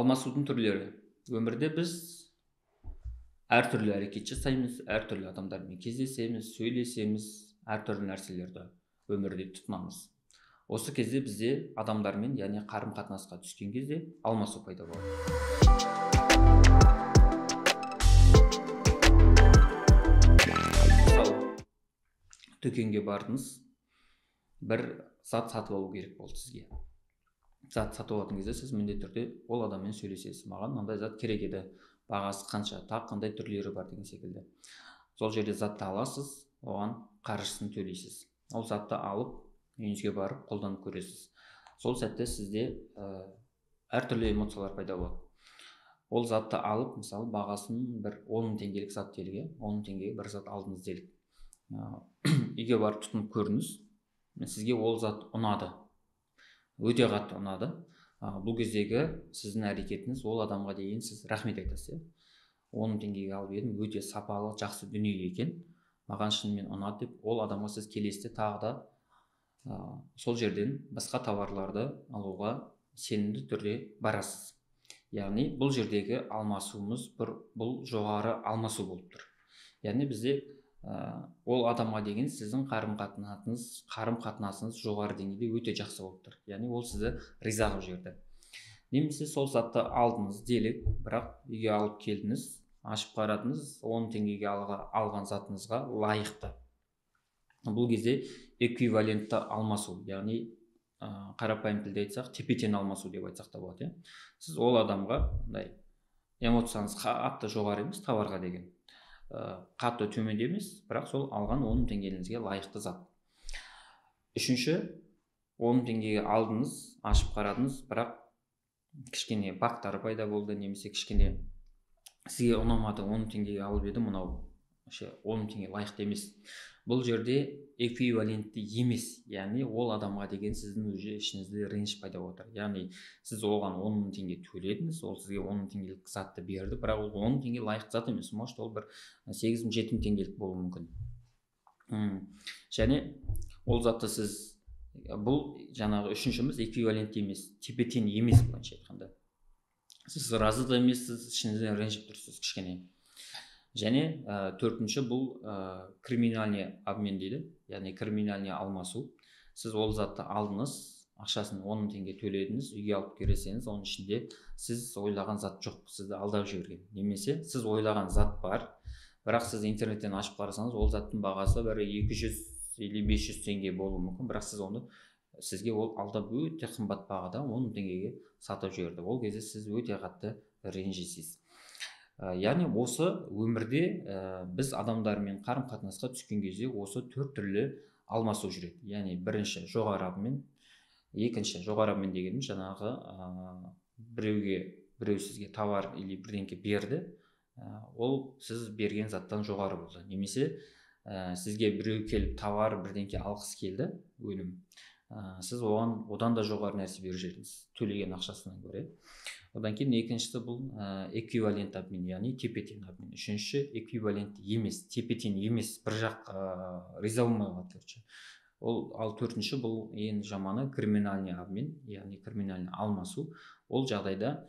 Алмасудың түрлері. Өмірде біз әртүрлі әрекет жасаймыз, әртүрлі адамдармен кездесеміз, сөйлесеміз, әртүрлі нәрселерді өмірде тұтынамыз. Осы кезде бізде адамдармен, яғни қарым-қатынасқа түскен кезде алмасу пайда болады. Мысалы, дүкенге бардыңыз, бір зат сатып алу керек болды сізге. Зат сатып алатын кезде сіз міндетті түрде ол адаммен сөйлесесіз. Маған мынандай зат керек еді, бағасы қанша, тағы қандай түрлері бар деген секілді. Сол жерде затты аласыз, оған қаржысын төлейсіз. Ол затты алып, үйіңізге барып қолданып көресіз. Сол сәтте сізде әртүрлі эмоциялар пайда болады. Ол затты алып, мысалы, бағасын бір 10 теңгелік зат делік, 10 теңгеге бір зат алдыңыз делік. Үйге барып тұтынып көрдіңіз, сізге ол зат ұнады. Өте қатты ұнады. Бұл кездегі сіздің әрекетіңіз, ол адамға дейін сіз рахмет айтасыз. 10 теңгеге алып едім, өте сапалы, жақсы дүние екен, маған шынымен ұнады деп, ол адамға сіз келесіде тағы да сол жерден басқа товарларды алуға сенімді түрде барасыз. Яғни бұл жердегі алмасуымыз бұл жоғары алмасу болып тұр. Яғни бізде ол адамға деген сіздің қарым-қатынасыңыз жоғары деңгейде өте жақсы болып тұр. Яғни ол сізді риза қылып жіберді. Немесе сол затты алдыңыз делік, бірақ үйге алып келдіңіз, ашып қарадыңыз, 10 теңгеге алған затыңызға лайықты. Бұл кезде эквивалентті алмасу, яғни қарапайым тілде айтсақ, тепе-тең алмасу деп айтсақ та болады. Сіз ол адамға мындай эмоцияңыз қатты жоғары емес, товарға деген қатты төмен емес, бірақ сол алған 10 теңгеңізге лайықты зат. Үшінші, 10 теңгеге алдыңыз, ашып қарадыңыз, бірақ кішкене бақтары пайда болды, немесе кішкене сізге ұнамады, 10 теңгеге алып едім, мынау 10 теңге лайықты емес. Бұл жерде эквивалентті емес, яғни ол адамға деген сіздің уже ішіңізде реніш пайда болып отыр. Яғни сіз оған 10 теңге төледіңіз, ол сізге 10 теңгелік затты берді, бірақ ол 10 теңге лайықты зат емес, может ол бір 8-7 теңгелік болуы мүмкін. Және ол затты сіз, бұл жаңағы үшіншіміз эквивалентті емес, тепе-тең емес былайша айтқанда. Сіз разы да емессіз, ішіңізден ренжіп тұрсыз кішкене. Және төртінші бұл криминальный обмен дейді, яғни криминальный алмасу. Сіз ол затты алдыңыз, ақшасын 10 теңге төледіңіз, үйге алып келсеңіз, оның ішінде сіз ойлаған зат жоқ, сізді алдап жіберген. Немесе сіз ойлаған зат бар, бірақ сіз интернеттен ашып қарасаңыз, ол заттың бағасы бір 200 или 500 теңге болуы мүмкін, бірақ сіз оны, сізге ол алдап өте қымбат бағада 10 теңгеге сатып жіберді. Ол кезде сіз өте қатты ренжисіз. Яғни осы өмірде біз адамдармен қарым-қатынасқа түскен кезде осы төрт түрлі алмасу жүреді. Яғни бірінші жоғары обмен, екінші жоғары обмен дегеніміз жаңағы біреуге, біреу сізге товар или бірдеңке берді, ол сіз берген заттан жоғары болды. Немесе сізге біреу келіп товар бірдеңке алғысы келді, өнім, сіз оған одан да жоғары нәрсе беріп жібердіңіз, төлеген ақшасынан гөрі. Одан кейін екіншісі бұл эквивалент обмен, яғни тепе-тең обмен. Үшінші эквивалент емес, тепе-тең емес, бір жақ риза болмай қалады, короче. Ол, ал төртінші бұл ең жаманы криминальный обмен, яғни криминальный алмасу. Ол жағдайда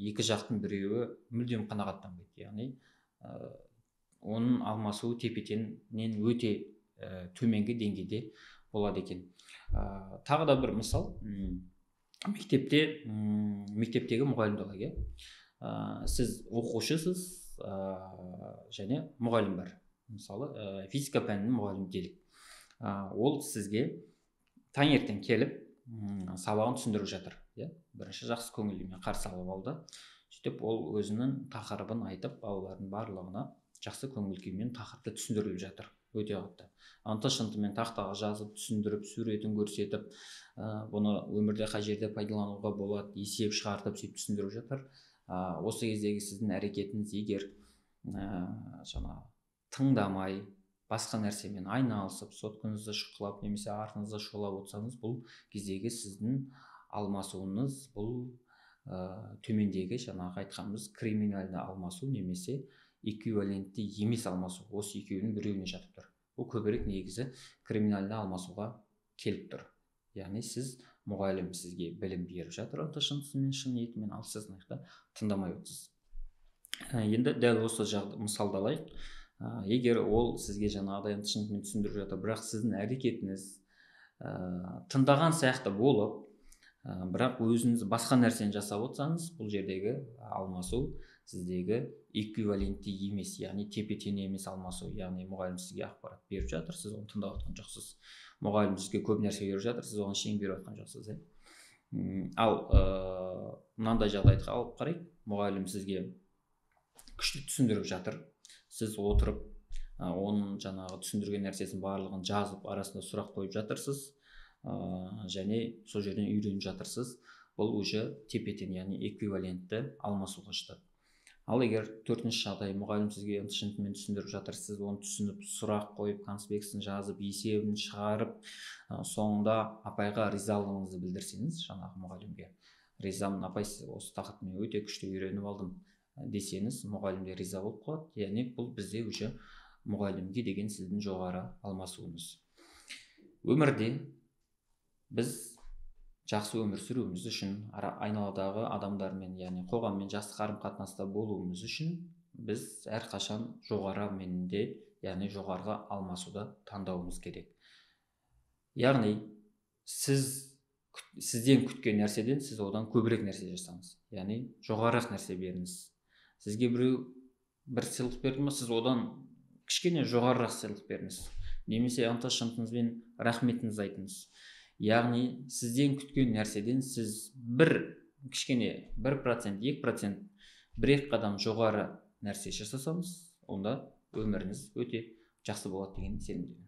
екі жақтың біреуі мүлдем қанағаттанбайды, яғни оның алмасуы тепе-теңнен өте төменгі деңгейде болады екен. Тағы да бір мысал, мектептегі мұғалімді алайық, иә. Сіз оқушысыз, және мұғалім бар. Мысалы, физика пәнінің мұғалімі делік. Ол сізге таңертең келіп сабағын түсіндіріп жатыр, иә. Бірінші жақсы көңілмен қарсы алып алды. Сөйтіп ол өзінің тақырыбын айтып, балалардың барлығына жақсы көңіл күймен тақырыпты түсіндіріліп жатыр. Өте қатты. Ынты-шынтымен тақтаға жазып, түсіндіріп, суретін көрсетіп, бұны өмірде қай жерде пайдалануға болады, есеп шығартып, сөйтіп түсіндіріп жатыр. Осы кездегі сіздің әрекетіңіз егер жаңа тыңдамай, басқа нәрсемен айналысып, соткаңызды шұқылап немесе артыңызды шұқылап отырсаңыз, бұл кездегі сіздің алмасуыңыз бұл төмендегі жаңағы айтқанымыз криминальды алмасу немесе эквивалентті емес алмасу. Осы екеуінің біреуіне жатып тұр. Бұл көбірек негізі криминальды алмасуға келіп тұр. Яғни сіз, мұғалім сізге білім беріп жатыр ынта-шынтысымен, шын ниетімен, ал сіз мына жақта тыңдамай отырсыз. Енді дәл осы мысалды алайық. Егер ол сізге жаңағыдай ынта-шынтысымен түсіндіріп жатыр, бірақ сіздің әрекетіңіз тыңдаған сияқты болып, бірақ өзіңіз басқа нәрсені жасап отырсаңыз, бұл жердегі алмасу сіздегі эквивалентті емес, яғни тепе-тең емес алмасу. Яғни мұғалім сізге ақпарат беріп жатыр, сіз оны тыңдап отқан жоқсыз. Мұғалім сізге көп нәрсе беріп жатыр, сіз оған ештеңе беріп отқан жоқсыз. Ал мынандай жағдайды алып қарайық. Мұғалім сізге күшті түсіндіріп жатыр, сіз отырып оның жаңағы түсіндірген нәрсесін барлығын жазып, арасында сұрақ қойып жатырсыз, және сол жерден үйреніп жатырсыз. Бұл уже тепе-тең, яғни эквивалентті алмасуға жатады. Ал егер төртінші жағдай, мұғалім сізге ынта-шынтымен түсіндіріп жатыр, сіз оны түсініп, сұрақ қойып, конспектісін жазып, есебін шығарып, соңында апайға ризалығыңызды білдірсеңіз, жаңағы мұғалімге ризамын, апай, сіз осы тақырыпты мен өте күшті үйреніп алдым десеңіз, мұғалім де риза болып қалады. Яғни бұл бізде уже мұғалімге деген сіздің жоғары алмасуыңыз. Өмірде біз жақсы өмір сүруіміз үшін, айналадағы адамдармен, яғни қоғаммен жақсы қарым-қатынаста болуымыз үшін біз әрқашан жоғары менде, яғни жоғарғы алмасуды таңдауымыз керек. Яғни сізден күткен нәрседен сіз одан көбірек нәрсе жасаңыз, яғни жоғарырақ нәрсе беріңіз. Сізге біреу бір сыйлық берді ма, сіз одан кішкене жоғарырақ сыйлық беріңіз, немесе ынта-шынтыңызбен рахметіңізді айтыңыз. Яғни сізден күткен нәрседен сіз бір кішкене 1%, 2%, бір екі қадам жоғары нәрсе жасасаңыз, онда өміріңіз өте жақсы болады деген сенімдемін.